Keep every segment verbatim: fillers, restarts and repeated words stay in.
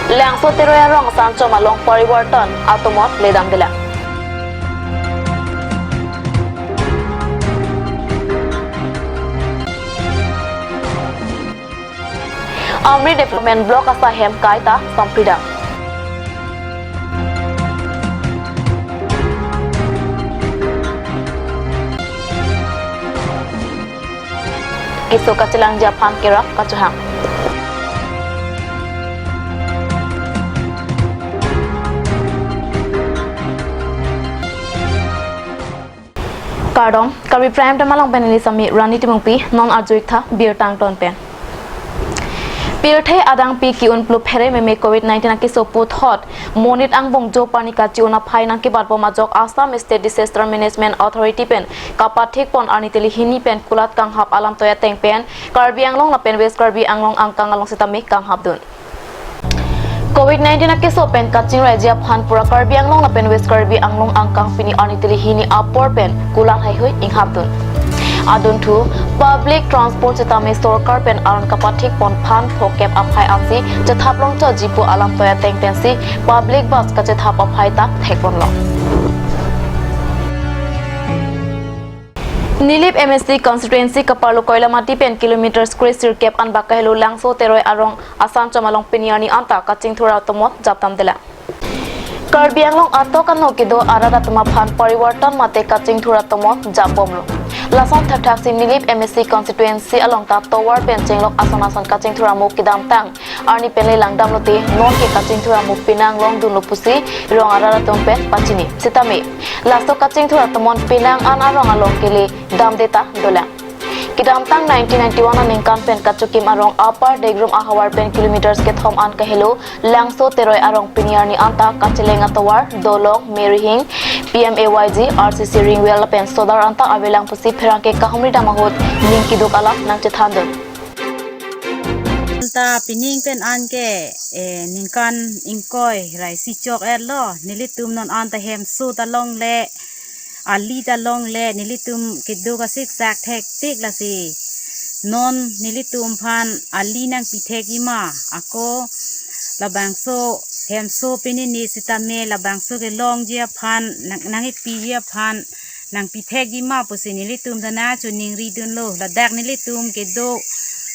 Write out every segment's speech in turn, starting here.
Langso Teroi arong Sanchom along Parivartan atomot ledam dilang. Amri Development Block asai hem kaita sampridam. Keso kachelangji aphan kerap kachohang. Kardom, Karbi Prime Time along pen neli sami Rani Timungpi, non arju-ik tha birta angton pen. Pirthe adangpi ki-un plu phere meme covid nineteen akeso puthot monit angbong jo parni kachi-un aphai nangkebatbom ajok Assam State Disaster Management Authority pen kapathikpon arni teli hini pen kulat kanghap alam toya ateng pen Karbi Anglong lapen West Karbi Anglong angkang along sitame kanghapdun. Covid nineteen akeso pen kachingraiji aphan pura Karbi Anglong lapen West Karbi Anglong angkang pini arni teli hini apor pen kulat haihui inghapdun. Adunthu, public transport sitame sorkar pen aron kapathikpon phan phokep aphai ansi chethaplongchotji pu alam toya ateng pensi public bus kachethap aphai ta thekponlong. Nilip M A C constituency kaparlo Koilamati pen kilometers kre sirkep anbak kahelo Langso Teroi arong Sanchom along pini arni anta kachingthur atomot japdam dilang. Karbi Anglong atok ano kedo arat atum aphan Parivartan mate kachingthur atomot japbomlo. Lason thakthaksi Nilip M A C constituency along ta tovar pen chenglok ason ason kachingthur amo kedamtang arni pen le langdamlote nonke kachingthur amo penang longdunlo pusi rong arat atum pen pachini. Sitame laso kachingthur atomon penang an arong along kele damde ta dolang. Kedamtang nineteen ninety-one aningkan pen kachokim arong Upper Degrum ahavar pen kilometers kethom an kahelo Langso Teroi arong pini arni anta kacheleng atovar, dolong, merihing, P M A Y G, R C C ring well lapen sodar anta avelang pusi pherangke kahumri dam ahut ning keduk alam nangchethandun. Anta pining pen anke, eh, ningkan ingkoi ra isi chok-etlo, nelitum non anta hemso ta longle, ali ta longle, nelitum kedo kasiksak thektik lasi. Non nelitum aphan ali nangpithekji ma, ako labangso hemso pinini sitame labangso kelongji aphan, nang, nangkepiji aphan, nangpithekji ma pusi nelitum ta nangchiningridunlo. Ladak nelitum kedo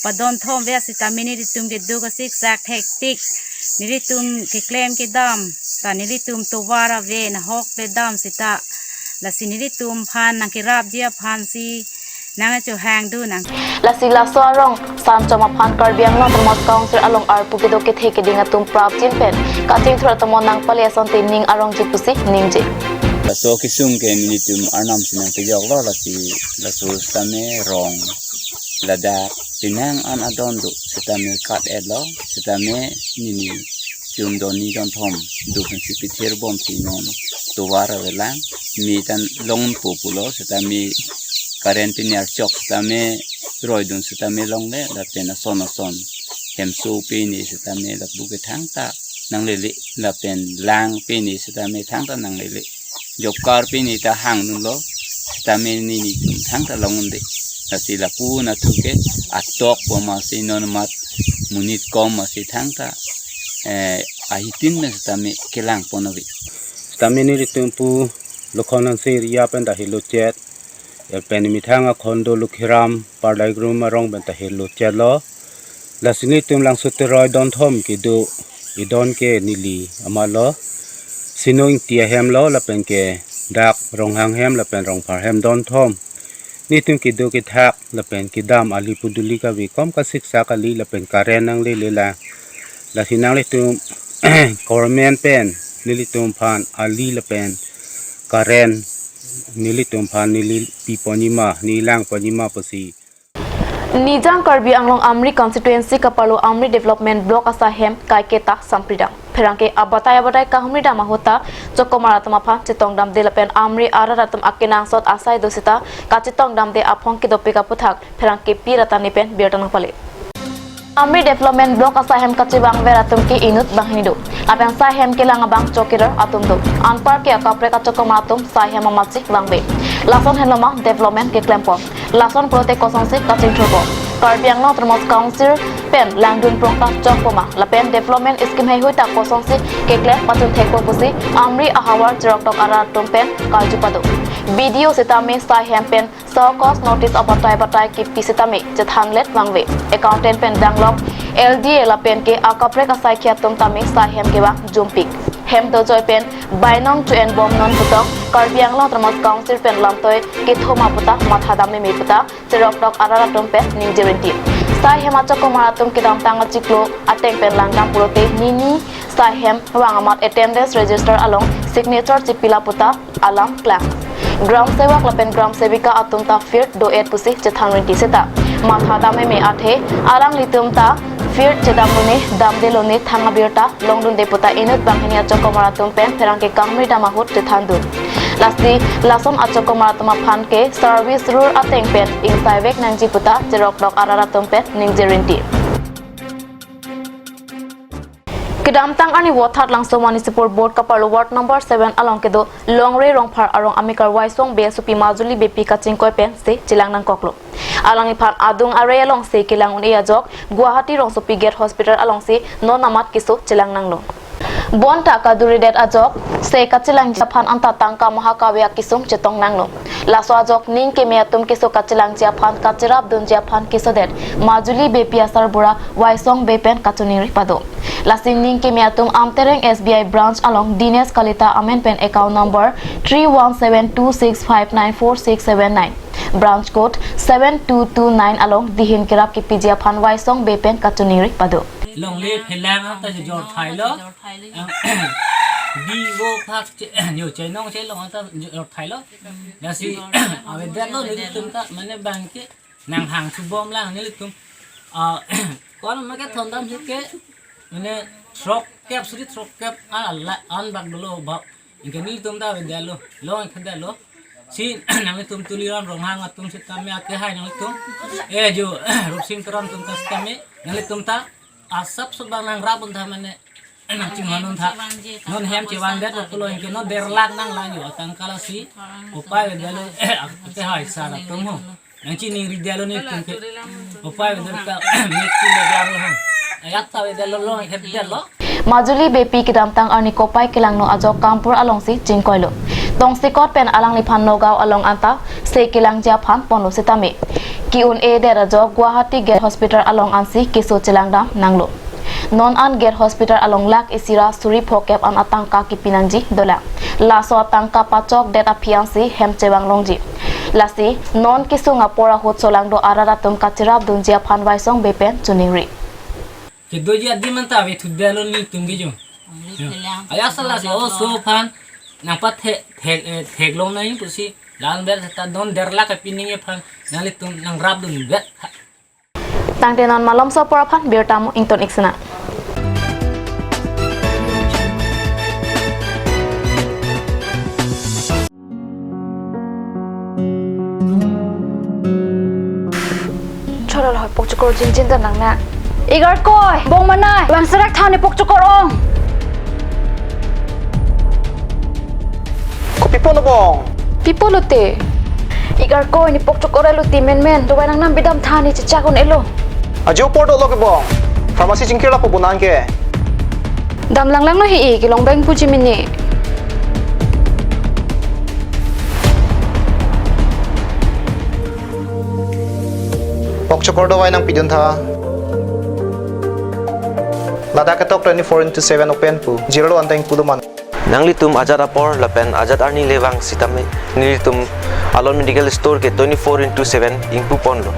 padon thom ave sitame nelitum kedo kasiksak thektik. Nelitum keklem kedam ta nelitum tovar ave, nahok ledam seta. Lasi nelitum aphan nangkerapji aphansi nangchohangdun nang. Lasi laso arong Sanchom aphan Karbi Anglong Autonomous Council along arpu kedo kethe keding atum prapjin pen kachingthur atomon nangpale asonte ning arongji pusi ningje. Laso kesung ke nelitum arnam si nangpejoklo, lasi laso sitame rong ladak penang an adon do sitame kat-etlo, sitame nelitum donni donthom do pensi pithirbomsi non tovar avelang, me tan longpo pulo, sitame current pini archok sitame roidun sitame longle, lapen ason ason hemso pini sitame lapu ke thangta nanglele, lapen lang pini sitame thangta nanglele. Job card pini ta hangdunlo, sitame nelitum thangta longdunde. Lasi lapu nathu ke atok po masi non mat monit kom masi thangta, eh, ahitin pen sitame kelangpon ave. Sitame nelitum pu Lokhon Hanse area pen ta helo chet, lapen methang akhondo Lokhiram Pardai Grum arong pen ta helo chetlo. Lasi nelitum Langso Teroi donthom kedo edon ke neli amatlo, Sino Ingti ahemlo, lapen ke dak Ronghang hem lapen Rongphar hem donthom. Nelitum kedo kethak lapen kedam ali puduli kave, kom kasiksak ali lapen current nanglelelang. Lasi nanglitum government pen nelitum aphan ali lapen current nelitum aphan neli piponji ma, neli langponji ma pusi. Nijang Karbi Anglong Amri constituency kaparlo Amri Development Block asai hem kaiketa sampridam. Pherangke abatai abatai kahumri dam ahut ta chokomar atum aphan chetongdamde lapen Amri arat atum akenangsot asai do seta kachetongdamde aphong kedopik aputhak pherangke Pi Ratani pen birta nangpale. Amri Development Block asai hem kachevangver atum ke inut banghini do. Lapen sai hem kelang abang chowkidar atum do. Anparke akaprek achokomar atum sai hem amatsi vangve. Lason henlo ma development keklempon. Lason pulote kosonsi kachingthurpo. Karbi Anglong Autonomous Council pen langdun prong ta chokpo ma lapen development scheme heihui ta kosonsi keklem pachun thekpo pusi Amri ahavar cheroktok arat atum pen karju pado. B D O sitame sai hem pen show cause notice abatai batai kipi sitame chethanlet vangve. Accountant pen danglok L D A lapen ke akaprek asaikhi atum tame sai hem kevang jumpik. Hem dojoi pen bainong chu-en bomnon putok Karbi Anglong Autonomous Council pen lamtoi kethoma puta matha dam meme puta cheroktok arat atum pen ningje rinti. Sai hem achokomar atum kedamtang achiklo ateng pen langdam pulote nini sai hem vang amat attendance register along signature chipila puta alam klang. Gram sevak lapen gram sevika atum ta field do-et pusi chethan rinti seta matha dam meme athe alanglitum ta field chedamlone damdelone thang abirta longdunde puta inut banghini achokomar atum pen pherangke kangmri dam ahut chethandun. Lasi lason achokomar atum aphan ke service rule ateng pen ingsaivek nangji puta cheroktok arat atum pen ningje rinti. Kedamtang arni Vothatlangso Municipal Board kaparlo ward number seven along kedo Longre Rongphar arong amekar Waisong Bey asopi Majuli Beypi kachingkoi pensi chelang nangkoklo. Alangliphan adung arei alongsi kelang un-e ajok Guwahati rongsopi Gate Hospital alongsi non amat keso chelang nanglo. Bonta kaduridet ajok se kachelangji aphan anta tangka maha kave akesung chetong nanglo. Laso ajok ning keme atum keso kachelangji aphan kacherapdunji aphan kesodet Majuli Beypi asarbura Waisong Bey pen kachiningri pado. Lasi ning keme atum Amtereng S B I branch along Dinesh Kalita amen pen account number three one seven two six five nine four six seven nine, branch code seven two two nine along dihin kerap kepiji aphan Waisong Bey pen kachiningri pado. Longle phelang ta jor thailo. Bi wo phak che, yo chenong chelong ta jor thailo. Lasi avedetlo nelitum ta mane bangke nanghang subom lang nelitum. Ah, kon ma kethondam si ke mane throkkep suri throkkep an la an bak dolo ba. Anke nelitum ta avedetlo, long avedetlo. Si nanglitum Tuliram Ronghang atum sitame akehai nanglitum. Eh jo, Rupsing Teron atum ta sitame nanglitum ta asap subang nangrap un tha mane nangchinghon un tha. Non hem chevangdet pulo anke non derlak nanglang jo tangka lasi. Upai avedetlo, akehai sar atum ho. Nangchiningridetlo nelitum ke. Upai avedetlo ka, mik chin deglang lo ha. Ayat ta avedetlo long avedetlo. Majuli Beypi kedamtang arni kopai kelangno ajok Kampur alongsi chingkoilo. Tongsekot pen alangliphan Nagaon along anta se kelangji aphan ponlo sitame ke-un-edet ajok Guwahati Gate Hospital along ansi keso chelangdam nanglo. Non an Gate Hospital along lakh isi ra suri phokep an atangka kepi nangji dolang. Laso atangka pachokdet aphi ansi hem chevang longji. Lasi non kesung apor ahut solangdo arat atum kacherapdunji aphan Waisong Bey pen chiningri. Kedoji adim anta ave thudetlo nelitum ke jo. Ayat sala si oso aphan nangpathe thek, eh, theklong nai pusi lan ber ta don derlak kepi nangji aphan nanglitum nangrapdunbet. Tangte non malomso apor aphan birta mo ington ik sena. Chorol hoi pokchokor jinjin ta nang na. Igarkoi, bong manai, bang serak thani pokchokor ong. Kopi pon bong? Pipo lote. Igarkoi ni pokchokor lote menmen, dovai nangnam bidam thani chechak un-elo. Ajo apor dolo ke bong. Pharmacy chingkir lapu bonan ke. Damlang langlo he-e kelong bang puji mini. Pokchokor dovai nangpidun tha. Ladak ketok twenty-four into seven open pu. Zero one time pu do man. Nanglitum ajat apor lapen ajat arni le vang sitame nelitum Alon Medical Store ke twenty-four into seven ingpu ponlo.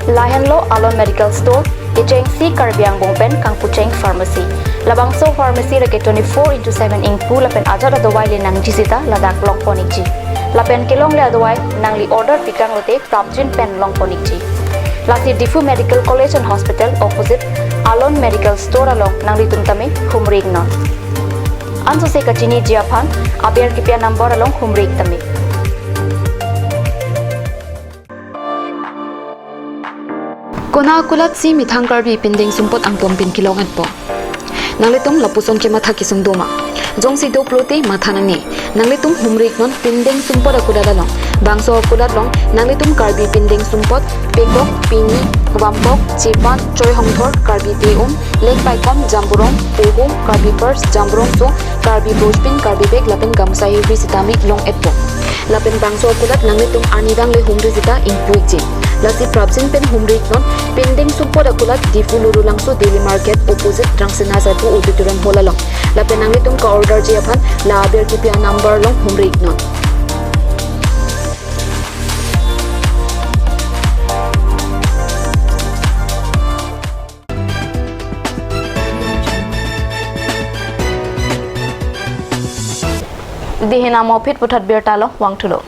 Lahenlo Alon Medical Store, kechengsi Karbi angbong pen kangpucheng pharmacy. Labangso pharmacy lake twenty-four into seven ingpu lapen ajat adovai le nangji sita ladak longpon ikji. Lapen kelongle adovai nangli order pikang lote prapjin pen longpon ikji. Lasi Diphu Medical College and Hospital opposite Alon Medical Store along nanglitum tame humri iknon. Ansose kachiniji aphan aber kipi a-number along humri ik tame. Kona akulat si methang Karbi pindeng sumpot angpon pin kelong-etpo. Nanglitum lapuson kematha kesung doma. Jongsi doplote matha nangne. Nanglitum humri iknon pindeng sumpot akulat along. Bangso akulat along nanglitum Karbi pindeng sumpot, pekok, pini, vampok, chepan, choi hongthor, Karbi te-um, lek paikom, jamborong, pohum, Karbi purse, jamborong so, Karbi brojpin, Karbi bag lapen gamsa hirvi sitame long-etpo. Lapen bangso akulat nanglitum arnivang le humri sita ingpu-ikji. Lasi prapjin pen humri iknon pindeng sumpot akulat Diphu Lurulangso Daily Market opposite Rangsina Sabu Auditorium Hall along. Lapen nanglitum ka-orderji aphan la aber kipi a-number along humri iknon. Dei hin amo aphi puthot birta along vangthulo.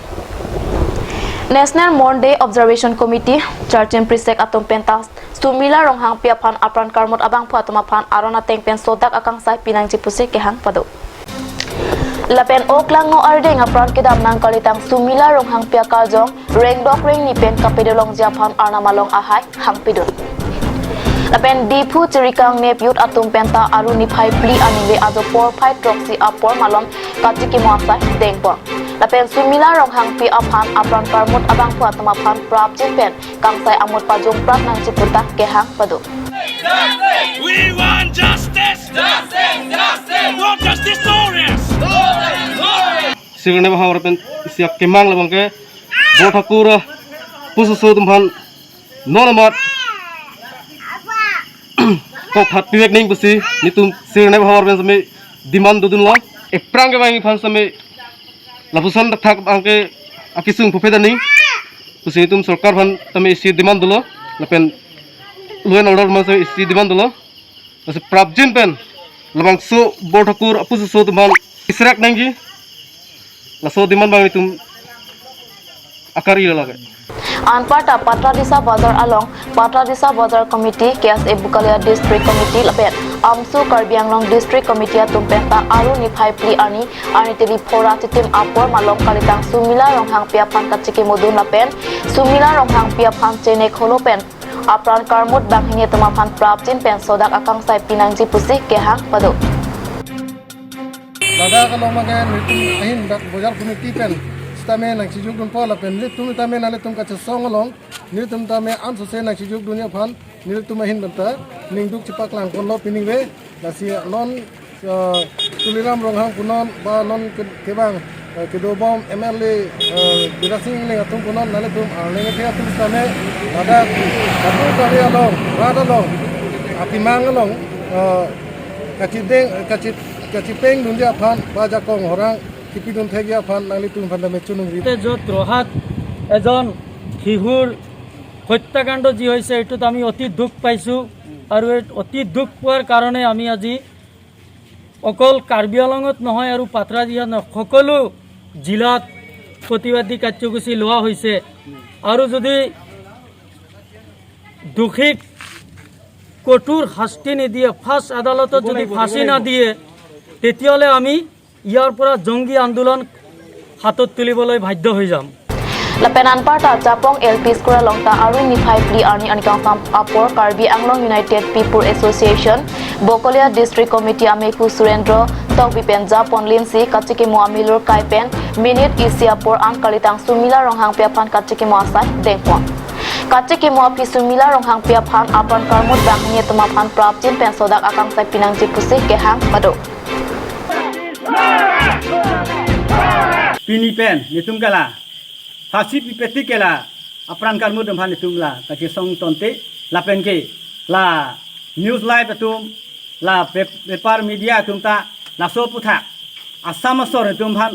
National Mourning Day Observation Committee, Charchim Prisek atum penta Sumila Ronghangpi aphan apran karmut abangphu atum aphan aron ateng pen sodak akangsai pinangji pusi kehang pado. Lapen Oklangno ardeng apran kedam nangkalitang Sumila Ronghangpi akarjong rengdok rengni pen kapedelongji aphan arnam along ahai hangpidun. Lapen Diphu Chirikang Nep Youth atum penta aru niphai phli aningve ajo porphai throksi apor malom kachikimo asai dengpon. Lapen Sumila Ronghangpi aphan apran karmut abangphu atum aphan prapjin pen kangsai amut pajung prat nangji puta kehang pado. We want justice! Justice! Justice! No justice, no rest! No justice, no rest! Sirnep havar pen isi akemang labang ke Bor Thakur, ah, pususo atum aphan non amat kok phat pivek ning pusi netum sirnep havar pen sitame demand dodunlo. Ephrang kevang aphan sitame lapuson thakthak abang ke akesung puphe daning pusi netum sorkar aphan tame isi demand dolo, lapen law and order aphan sitame isi demand dolo. Lasi prapjin pen labangso Bor Thakur apususo atum aphan israk nangji, laso demand abang netum akari lage. Anparta Patradisa Bazar along Patradisa Bazar Committee, K S A Bokalia District Committee lapen AMSU Karbi Anglong District Committee atum penta aru niphai phli arni, arni teli phra chitim apor malom kalitang Sumila Ronghangpi aphan kachikimodun lapen Sumila Ronghangpi aphan chenek holo pen apran karmut banghini atum aphan prapjin pen sodak akangsai pinangji pusi kehang pado. Ladak along magen netum ahin dak bazar committee pen sitame nangchijukdunpo lapen netum tame nanglitum kachesong along netum tame ansose nangchijukdunji aphan netum ahin penta ningduk chepaklangponlo piningve. Lasi non, eh, Tuliram Ronghang punon ba non ke-, kevang, eh, kedobom M L A, eh, Bidya Sing Engleng atum punon nanglitum, ah, Engleng athe atum sitame ladak atum kali along, rat along, akemang along, eh, kachideng, kachi-, kachipengdunji aphan ba jakong horang kipidun thekji aphan nanglitum aphan tame choningri. তে য'ত ৰহাত এজন শিশুৰ হত্যাকাণ্ড যি হৈছে, এইটোত আমি অতি দুখ পাইছোঁ আৰু এই অতি দুখ পোৱাৰ কাৰণে আমি আজি অকল কাৰ্বি আংলঙত নহয় আৰু পাথৰ দিশাত নহয়, সকলো জিলাত প্ৰতিবাদী কাৰ্যসূচী লোৱা হৈছে। আৰু যদি দোষীক কঠোৰ শাস্তি নিদিয়ে, ফাৰ্ষ্ট আদালতত যদি ফাঁচী নিদিয়ে, তেতিয়াহ'লে আমি ইয়াৰ পৰা জংগী আন্দোলন হাতত তুলিবলৈ বাধ্য হৈ যাম। Lapen anparta Chapong L P School along ta aru niphai phli arni aningkan apor Karbi Anglong United People Association Bokolia District Committee amephu Surendra Tokbi pen japon linsi kachikimo amilur kai pen minute isi apor an kalitang Sumila Ronghangpi aphan kachikimo asai dengpon. Kachikimo aphi Sumila Ronghangpi aphan apran karmut banghini atum aphan prapjin pen sodak akangsai pinangji pusi kehang pado. Pini pen netum ke la phasi pipetik ke la apran karmut atum aphan netum la kachesong tonte lapen ke la news live atum la pep-, paper media atum ta laso aphuthak Assam asor netum aphan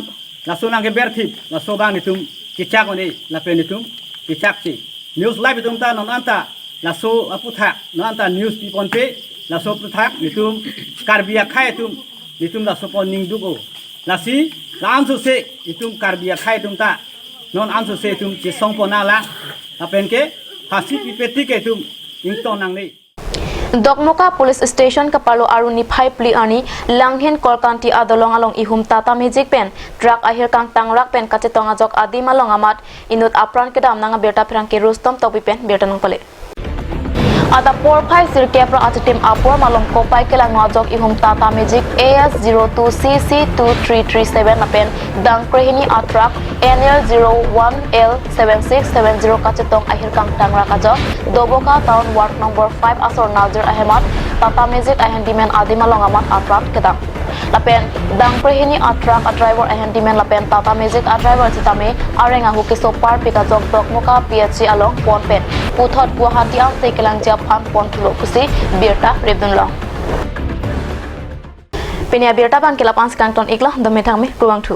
laso nangkeberthip laso abang netum chechak one lapen netum chechakche. News live atum ta non anta laso aphuthak, non anta news piponpe, laso aphuthak netum Karbi akhei atum, netum laso apon ningduk-o. Lasi la ansose netum Karbi akhei atum ta non ansose netum chesongpon nanglang, lapen ke phasi pipetik ke netum ingtong nangne. Dokmoka Police Station kaparlo aru niphai phli arni Langhin Korkanthi adolong along ihum Tata Magic pen truck ahir kangtangrak pen kachetong ajok adim along amat inut apran kedam nang abirta pherangke Rustom Tokbi pen birta nangpale. Adap porphai sirkep ra achitim apor malom kopai kelangno ajok ihum Tata Magic A S zero two C C two three three seven lapen dangkrehini a-truck N L zero one L seven six seven zero kachetong ahir kangtang rak ajok Doboka Town Ward Number five asor Nazir ahemat Tata Magic a-handyman adim along amat apran kedam. Lapen dangkrehini a-truck a-driver a-handyman lapen Tata Magic a-driver sitame areng ahu keso parpik ajok Dokmoka P H C along pon pen puthot Guwahati ante kelangji aphan pon thulo pusi birta repdunlong. Pini abirta abang ke la-an si kangton iklo, dome thangme, kurvangthu.